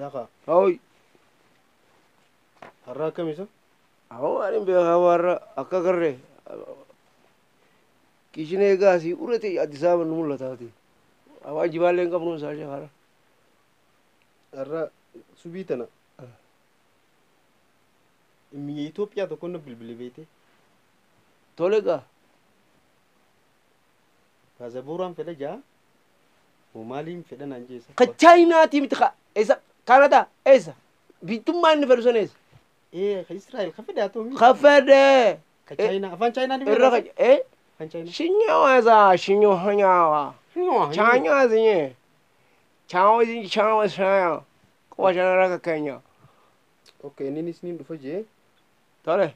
Daaka. Hooy. Har'a akkam isa? Awoo ani beekaa warra akka garree. Kishinee gaasii urate Addis Ababa nu mul'ataati. Waan jibaallee hin qabnu isaa sheekara. Har'a subii tana. Biyya Itoophiyaa tokko na bilbile beekte. Tole gaa. Paasapooraan fedha jaa. Moo maaliin fedha naan jeessa? Ka Chaayinaatii miti ka eessa Kaanadaa eessa biitummaa inni fedhu sana eessa? Ee ka Israa'el ka fedhe haa ta'u. Ka fedhe. Ka Chaayinaa afaan Chaayinaa ni Irra ka ee Afaan Chaayinaa. shinyoo eessa shinyoo hanyawa. Chaanyoo zinye. Chaawoo zinye chaawoo shaaya. Kuwa shaanara ka keenya. Okay, inni isiniin dhufa jee Tole.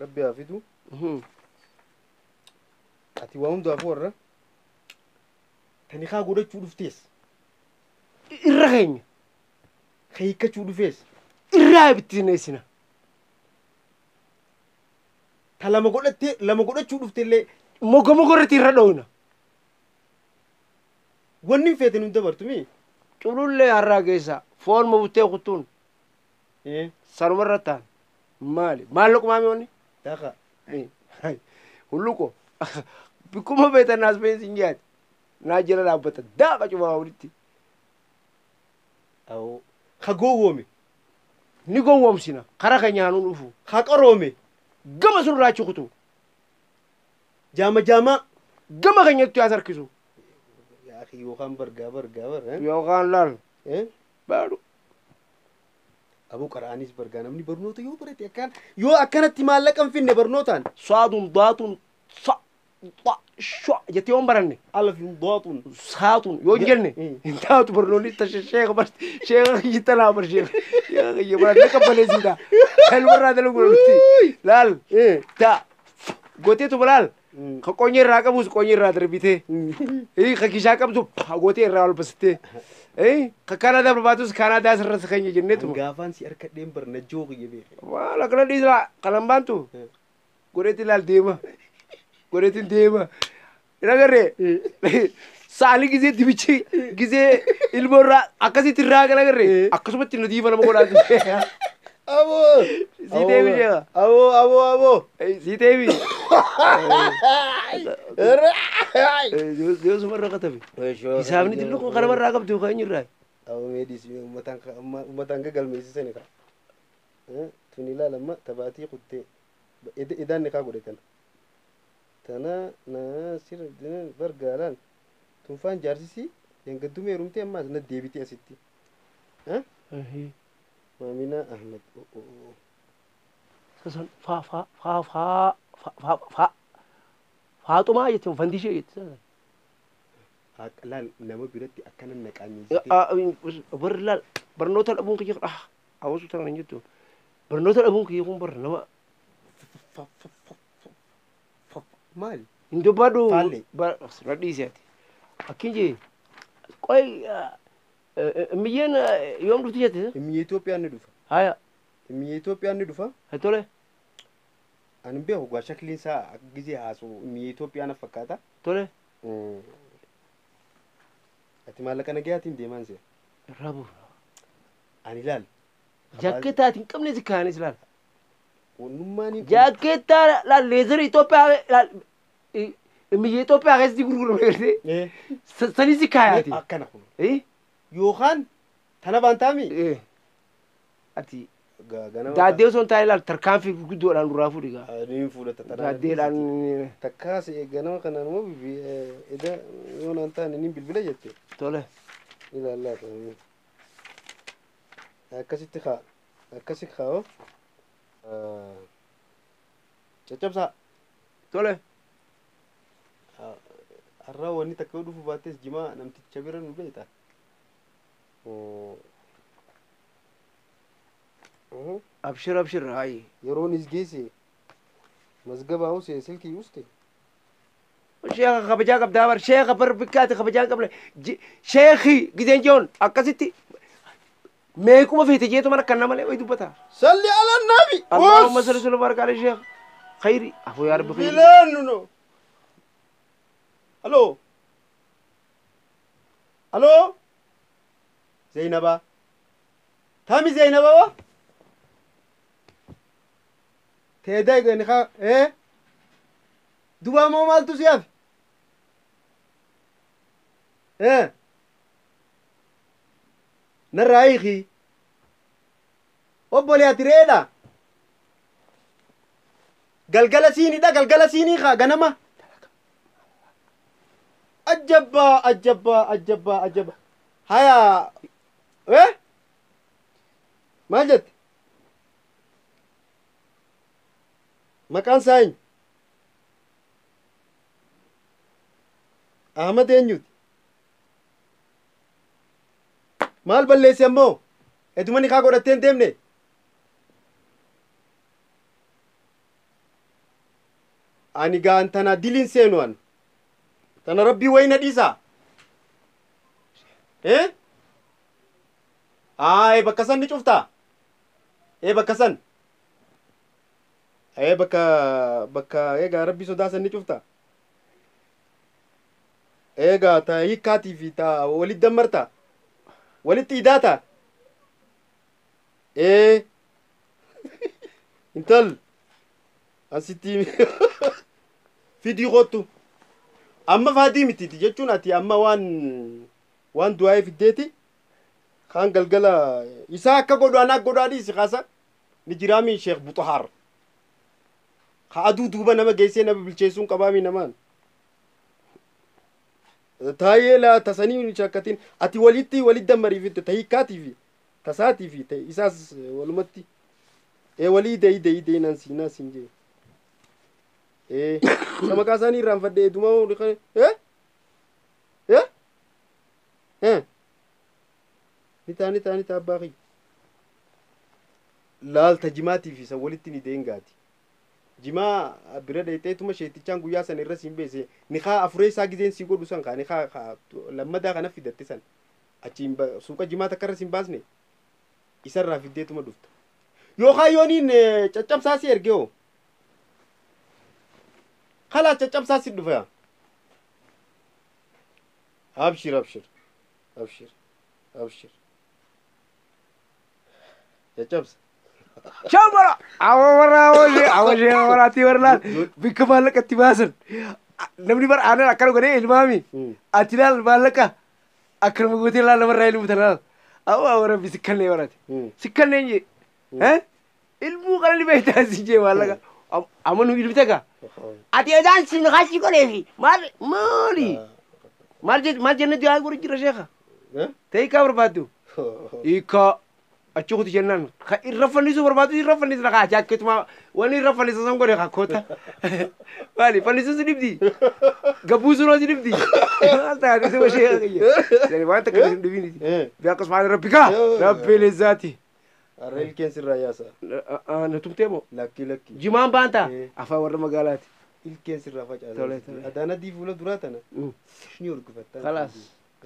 Rabbi haa fidu. Ati waa hundaafuu warra tani kaa godhachuu dhuftees Irra keenya. ka hiikkachuu dhufees Irraa bittineessina. Ta lama godhattee lama godhachuu dhuftellee Mogo mogo irratti irra dhoowna. Wanni hin feete nun dabartu mii? Culullee har'aa keessa foon mabuttee kuttuun sanuma irra ta'an maali? Maallaqumaa mi wanni? Daaka. Hulluqo. Bikkuma beektan naas beensi nyaati. Naa jala dhaabbata daaqa cumaa walitti. Awoo. Ka gowwoome. Ni gowwoomsina. Karaa keenya haa nuun dhufu. Ka qaroome. Gama sun raachi kutu. Jaama jaamaa. Gama keenyatti haa harkisu. Yaa akhi yookaan bargaa bargaa bara. Yookaan laal. Baadhu. Aboo qara'anis bargaa namni barnoota yoo barate akkaan yoo akkanatti maallaqa hin finne barnootaan. Saadun daatun sa ba sha jettee yoon baranne. Alfin daatun. Saatun yoo hin jenne hin taatu barnoonni tasha sheeka bar sheeka kiyya tanaa bar sheeka sheeka kiyya baranne qabbaleessiidha. Kalmarraa dalagu nuti laal ta gooteetuma laal. Ka qonye irraa qabus qonye irraa darbitee. Ka kishaa qabdu gootee irraa ol basitee. Ka Kaanaadaa barbaatus Kaanaadaa sirra si keenya jenneetuma. Gaafaan si harkadheen bar najjoo kiyya beeke. Waan akkana dhiisaa kanan baantu. Godheetti laal deema. Godheetti deema. Hin agarree? Saali gizee dibichi gizee ilmoo irraa akkasitti irraa kan agarree? Akkasumatti nu diifa nama godhaatu. Aboo! Sii deebi jecha. Aboo aboo aboo! Sii deebi. Yoo suma irra katabe. Hisaabni xinnoo kun kanama irraa qabdu kan eenyu irraa? Aboo meediis uummataan gagalmeessisani kaa. Tun ilaala amma tabaatii kuttee idaan ni kaa godhe tana. Tana naasir bargaalaan tunfaan jaarsisii yangaddumee heerumtee ammaas na deebitee asitti. Maamina Ahmed. Sasan faa faa faa faa faa faa faaxumaa jechuun fandishee jetti sasan. Laal nama biratti akkana naqaanyeessitee. Barri laal barnoota dhabuun kiyya ah hawwasu tana hin jettu. Barnoota dhabuun kiyya kun barra nama. Maali? Hin dubbadhu. Faallee. Na dhiisi ati. Akkin jee qoy miyyeen yoom dhufti jette? Miyyee Itoophiyaan ni dhufa. Haya. Miyyee Itoophiyaan ni dhufa. Tole. Ani hin beeku gaa shakliin isaa akka gizee haasa'u miyyee Itoophiyaa na fakkaata. Tole. Ati maallaqa nagayaatiin deemaan seera. Irraa bu'u. Ani ilaal. Jaakkeettaa ati hin qabne si kaanis laal. Wannummaan hin. Jaakkeettaa laal leezarii Itoophiyaa laal miyyee Itoophiyaa keessatti gurgurame gartee. Sanis si kaayaati. Akkana kun. Yookaan tana baantaami. Ati daaddee osoo hin taane laal tarkaanfii gurguddoodhaan duraa fuudhi gaa. Ni fuudhata tana. Daaddeedhaan. Takkaa si ganama kanaan immoo eda yoo naan taane ni bilbila jette. Tole. Ilaallaa ta'e. Akkasitti kaa. Akkasi kaa'oo. Caccabsaa. Tole. Har'a wanni takka yoo dhufu baattees jimaa namticha bira nu beekta. Abshir abshir hayi. Yeroon is geesse mazgabaa usee silkii uste. Sheekha kabajaa qabdaa bar sheekha bar bikkaati kabajaa qabne sheekhi gizeen jeon akkasitti meequma feete jeetu mana kan namalee wayi dubbata. Salli ala nabi. Allahumma salli salli barik ala sheekh. Khayri afoo yaa rabbi khayri. Bilaanu no. Halo. Halo. Zainaba. Tami Zainaba teedaa ni kaa duba moo maaltu si hafe narraa hiiki obbolee ati re'eedha galgala siinidha galgala siinii kaa ganama ajabbaa ajabbaa ajabbaa ajabba haya maal jette maqaan isaa eenyu Ahmad eenyuti maal balleesse ammoo eduma ni kaa godhattee hin deemne ani gaan tana diliin seenu an tana rabbii wayna dhiisaa bakka san ni cuftaa bakka san bakka bakka egaa rabbii sodaa san ni cuftaa egaa ta hiikkaatii fi ta walitti dammarta walitti idaata intal asitti fidii kottu amma faadii mitiiti jechuun ati amma waan du'aa'ee fiddeeti kaan galgala isaa akka godhu anaa godhu dhiisi kaasa ni jiraami Sheekh Buxahaar ka aduu duuba nama geessee nama bilcheessuun qabaami namaan taayee laa tasanii hin shakkatin ati walitti walitti dammariifitte ta hiikkaatii fi tasaatii fi ta isaas walumatti walii deyi deyi deyi naan siin naan siin jee isa maqaa isaanii irraanfadhe eduma ni taa ni taa abbaa kiyya laal ta jimaatii fi isa walitti ni deengaati jimaa bira dheexeetuma sheetichaan guyyaa sana irra siin beese ni kaa afuree isaa gizeen sii godhu san kaa ni kaa lammadaa kana fidatte san achiin suuqa jimaa takka irra siin baasne isarraa fiddeetuma dhufta yookaan yooniin caccabsaa si erge hoo خلاص caccabsaa si dhufa abshir abshir abshir abshir caccabsa Shabara! Awara awara awara ati warlaan bikka maallaqa itti baasan namni bar aanan akkana godhee ilmaami ati laal maallaqa akkanuma gootee laal namarraa ilmu tana laal awwa awara bi sikkannee barate sikkannee jee ilmuu kana ni beektaa si jee maallaqa amma nu ilmite gaa ati edaan sin kaasii godheefi maal maali maal maal jennee du'aa godhu jira sheekha ta'ii kaa barbaaddu hiikaa achi kuti jennaan ka irra fannisuu barbaadu irra fannisna kaa jaakketuma wanni irra fannisa san godhe kakkoota maali fannisuu si dhibdi gabbuusuu si dhibdi maal taate suma sheekha kiyya waan takka sin dhibiniti bi akkasumaan rabbi kaa rabbi leezzaati Arra ilkeen sirraa yaasa. Na tumtee moo? Lakki lakki. Jimaan baanta afaan warra magaalaati. Ilkeen sirraa facaasa. Adaana dii fuula duraa tana. Ni urgufatta. Kalaas.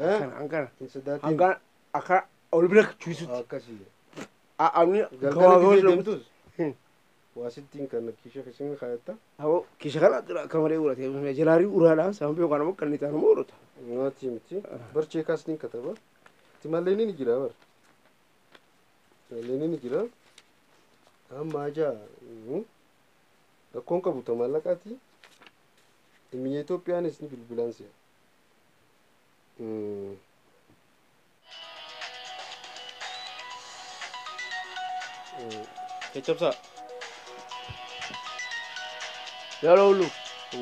Akkana. Hin sodaatin. Hangaan akka ol bira cuisutti. Akkasii. Amni Galgala gisee deemtus. Waasittiin kan kiisha isin kaayetta. Hawoo kiisha kana akka malee urate jalaarii uraadhaan sababii yookaan ammoo kan itti aanu urata. Naati miti. Barchee kaasni kataba. Timallee ni jira bar. Timallee ni jira. Amma ajaa rakkoon qabu ta maallaqaati. Biyya Itoophiyaanis ni bilbilaan si'a. Caccabsaa. Yeroo oolu.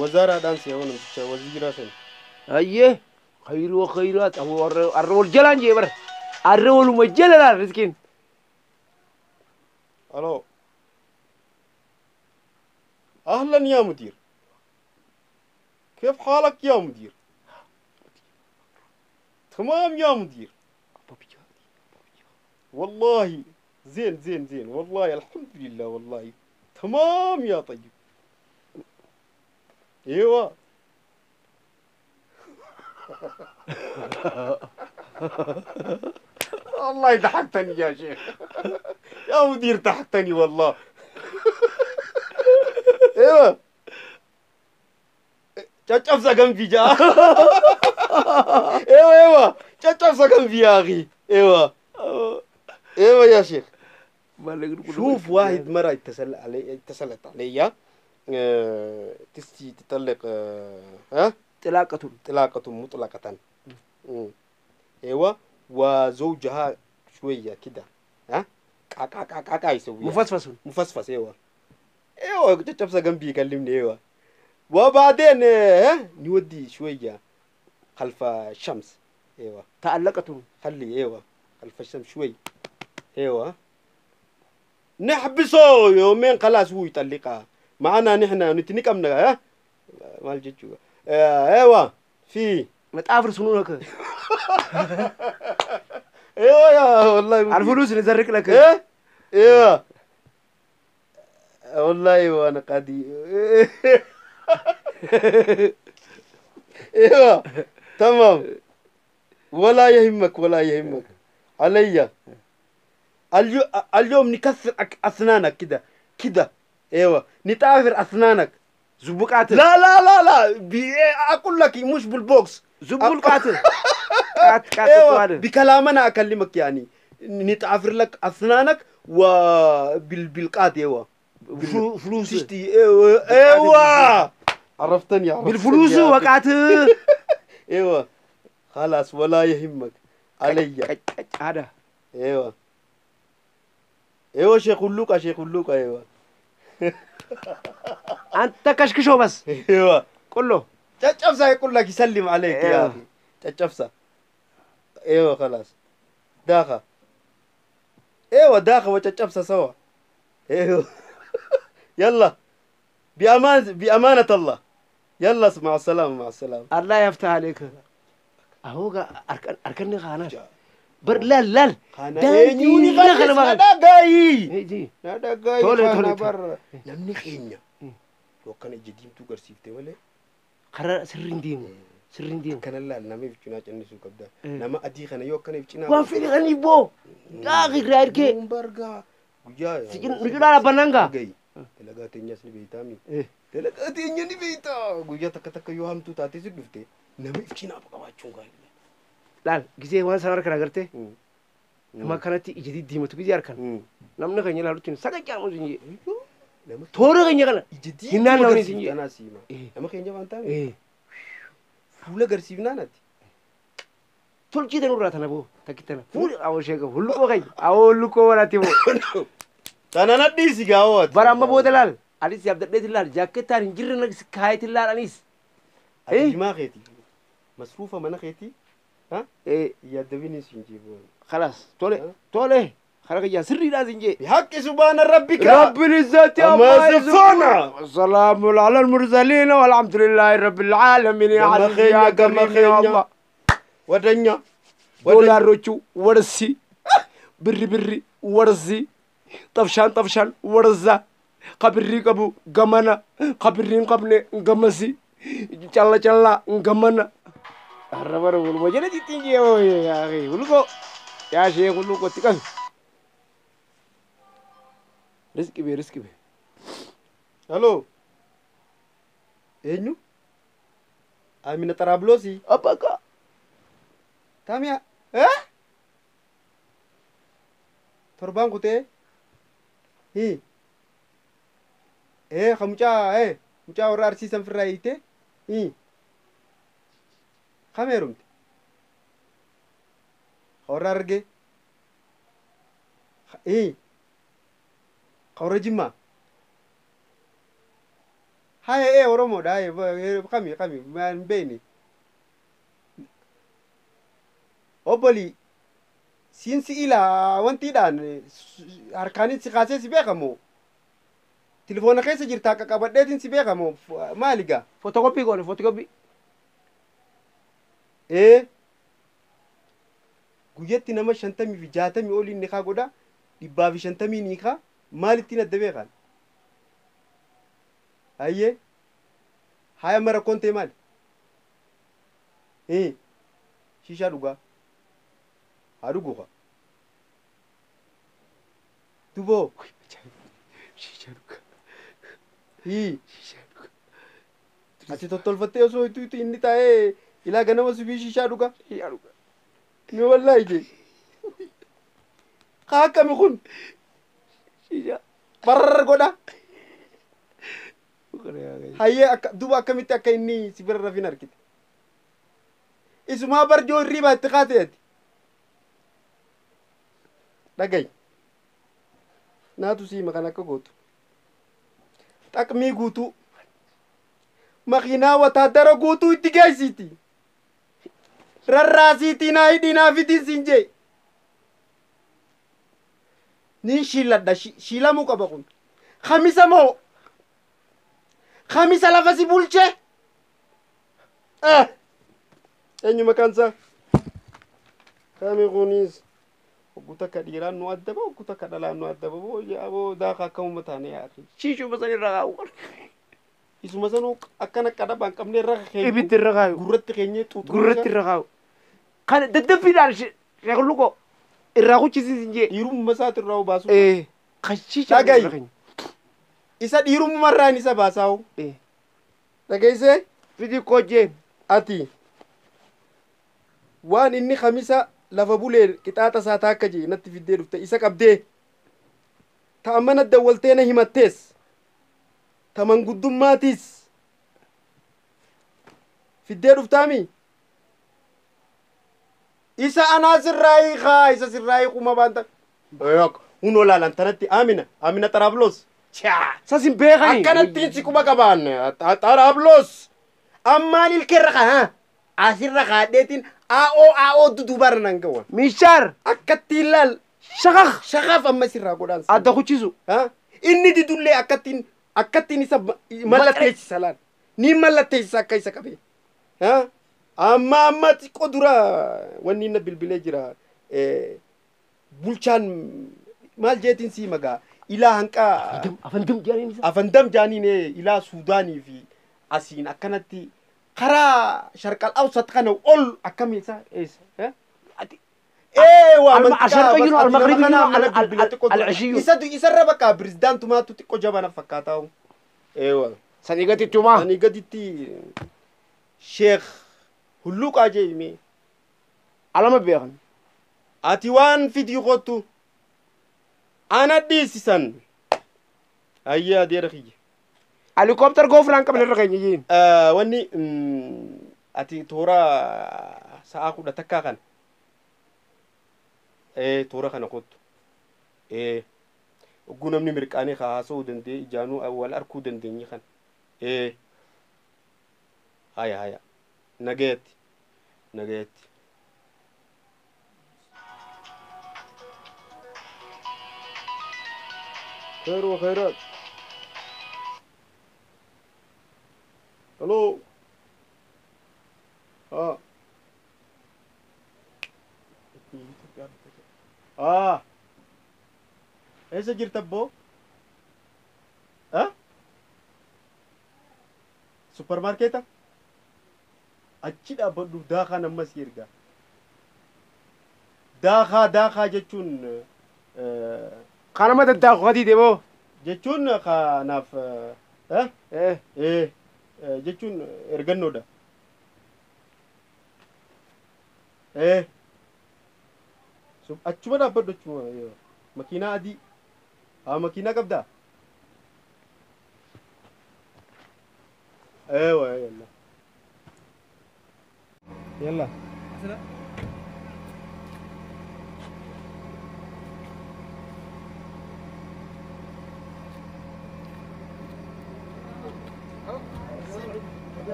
Wazaaraadhaan si'a namticha waziiraa sana. Ayyee khayru wa khayraat arra wal jalaan jee bara arra waluma jala laal riskiin. Aloo. أهلا يا مدير. كيف حالك يا مدير؟ تمام يا مدير. والله زين زين زين والله الحمد لله والله تمام يا طيب. ايوه. والله ضحكتني يا شيخ. يا مدير ضحكتني والله. ايوه. caccabsa kan fi jaa. ايوه ايوه caccabsa kan fi يا اخي. ايوه. ايوه يا شيخ. شوف واحد مرة اتصلت علي تستي تطلق ها طلاقة طلاقة مطلقة. ايوه وزوجها شوية كده ها كا كا كا كا يسوي مفصفص مفصفص. ايوه ايوه تشبسه جنبي يكلمني. ايوه وبعدين نودي شوية خلف الشمس. ايوه تعلقته خلي ايوه خلف الشمس شوي. ايوه نحبسه يومين خلاص هو يطلقها معنا نحن نتنكمنا ها مال جتشو. ايوه في متعافر سنونك. ايوه يا والله الفلوس نزرق لك. ايه ايوه والله وانا قاضي. ايوه تمام ولا يهمك ولا يهمك علي. اليوم نكسر اسنانك كده كده. ايوه نتعافر اسنانك زبوك قاتل. لا لا لا لا اقول لك مش بالبوكس زبول قاتل. قات ايوه بكلامنا اكلمك يعني نتعافر لك اسنانك وبالقات. ايوه فلوس تشتي. ايوه ايوه عرفتني بالفلوس وقعت. ايوه خلاص ولا يهمك علي. هذا ايوه ايوه شيخ اللوكا شيخ اللوكا. ايوه انت كشكشو بس. ايوه كله تشفسه يقول لك يسلم عليك. أيوة. يا اخي تشفسه. ايوه خلاص داخه. ايوه داخه وتشفسه سوا. ايوه يلا بأمان بأمانة الله. يلا مع السلامة مع السلامة. الله يفتح عليك. أهو أركني خانة بر لا لا داني لا لا تولي بر نمني خينيا لو كان جديم تو غرسيفته ولا قرر سرين ديم سرين ديم كان لا نمي فينا جنسو كبدا نما أدي خنا يو كان فينا وان في غني بو داغي غيرك برغا ويا نجولا بنانغا dalagaa teenyas ni beektaami. Dalagaa teenya ni beektaa. Guyyaa takka takka yoo hamtuu taatee si dhufte nama ifcinaaf qabaachuun gaariidha. Laal gisee waan sana harkan agartee nama akkanatti ija diddiimatu gisee harkan namni keenya ilaalutti sagacaamu sin jee. Toora keenya kana hinnaan namni sin jee. Nama keenya waan taane fuula garsiifnaan ati. Tolchii tanurraa tana boo takki tana fuuli awoo sheeka hulluqoo keenya awoo hulluqoo walaatti boo. Tana nadhiisi gaawwati. Bara amma booda laal anis yaabdadheetiin laal jaakkeettaan hin jirre kaayetiin laal anis. Ati jimaa keeti masruufa mana keeti yaaddabiin siin jibu. خلاص tole tole خلاص يا سري لازم جي. بحق سبحان ربك رب العزة عما يصفون السلام على المرسلين والحمد لله رب العالمين يا عزيز يا كريم يا الله. ودنيا دولار ورسي بري بري ورسي طفشان طفشان ورزة قبري قبو قمنا قبرين قبني قمسي چلا چلا قمنا الربر والوجنة تيجي يا أخي ولكو يا شيخ ولكو تكن رزقي بي رزقي بي. الو اينو امينة طرابلسي ابقى تاميا اه تربان كوتي هي ايه خمجا ايه مجا ورا ارسيسن في رايته هي خميرمت خورا ارجي ايه خورا جما هاي ايه ورمو داي خمي خمي ما بيني اوبلي siinsi ilaa wantiidhaan harkaanin si kaasee si beekamoo telefoona keessa jirta akka qabadheetiin si beekamoo maali gaa Fotokoppii goone fotokoppii. Ee guyyatti nama 50 fi 60 oliin ni kaa godha 150 ni kaa maalittiin adda beekan hayyee haya mara kontee maali ee shishaa dhugaa haruguka dubo hi ati tottolfattee osoo itti inni taa'ee ilaa ganama subii shishaa dhuga ni wallahi je Akkami kun? Barra godha. Hayyee akka duuba akkamitti akka inni si bira rafin argite? Isumaa barjoo hirriibaa itti kaateeti. Dhagayi. Naatu siima kan akka gootu. Xaqmii guutuu. Makiinaa wataadara guutuu itti geessiti. Rarraasiitii naa hidhii naa fidii siin jee. Niin shiiladha shiilamuu qaba kun. Kamisa moo? Kamisa lafa si bulchee? Eenyu maqaan isaa? Kami kunis oggu takka dhiiraan nu adda ba oggu takka dhalaan nu adda ba boo daaka akkamuma taane yaa akhi. Shiishuma san irra kaa'u. Isuma sanuu akkana qadhabaan qabnee irra keenya. Ibiddi irra kaa'u. Gurratti keenyee xuuxuu. Gurratti irra kaa'u. Kana daddaffiidhaan sheekluqoo irraa kuchisiisin jee. Dhiirummaa isaati irraa baasu. Kan shiishaa Dhagayi. Isa dhiirummaa irraan isa baasaa'u. Dhageessee? Fidi koo jee. Ati waan inni kamisa lafa bulee qixaaxa isaa taakka jee natti fiddee dhufte isa qabdee ta mana dawwaltee na himattees ta manguddummaatiis fiddee dhuftaami isa anaa sirraa hiikaa isa sirraa hiikuma baanta hunoo laalan tanatti Amina Amina Xaraabloos Sasin beekani. Akkanattiin si quba qabaan Xaraabloos ammaan ilkeerra kaa asirra kaadheetiin aa'oo aa'oo dudubarra nan gawan. Mishaar. Akkattiin laal. Shaqaq. Shaqaaf amma sirraa godhaan. Adda kuchisu. Inni didullee akkattiin akkattiin isa mallatteessisa laal. Ni mallatteessisa akka isa qabee. Amma amma xiqqoo dura wanni inni bilbilee jira. Bulchaan maal jeetiin sii magaa ilaa hanqaa. Afandam jaaniin isa. Afandam jaaniin ilaa Suudaanii fi asiin akkanatti karaa sharqal awsat kana ol akkami isa eessa? Al-Sharqiyyu al-Maghribi al-Ashiyyu. Isa isarra bakka pirezidaantumaatu xiqqoo jabana fakkaataa. Eewa. Sanii gaditti maa? Sanii gaditti Sheekh Hulluqaa jee himee. Alama beekan. Ati waan fidii kottu ana dhiisisan. Ayyee adeera kiyya. Helikoophtar goofraan qabne irra keenya jeen. Wanni ati toora sa'a 11 kana. Toora kana kottu. Ogguu namni mirqaanee haasa'uu danda'e ijaanuu wal arkuu dandeenye kana. Haya haya. Nagayetti. Nagayetti. خير وخيرات. الو. ايش jirta abbo? Supermarkeeta? Achi dhaabbadhu daakaan ammas erga. Daakaa daakaa jechuun Kanama daddaaku kadii deemoo? Jechuun kanaaf jechuun ergannoodha. Achuma dhaabbadhu achuma makiinaa adii. Haa makiinaa qabdaa? Eewa yalla. Yalla.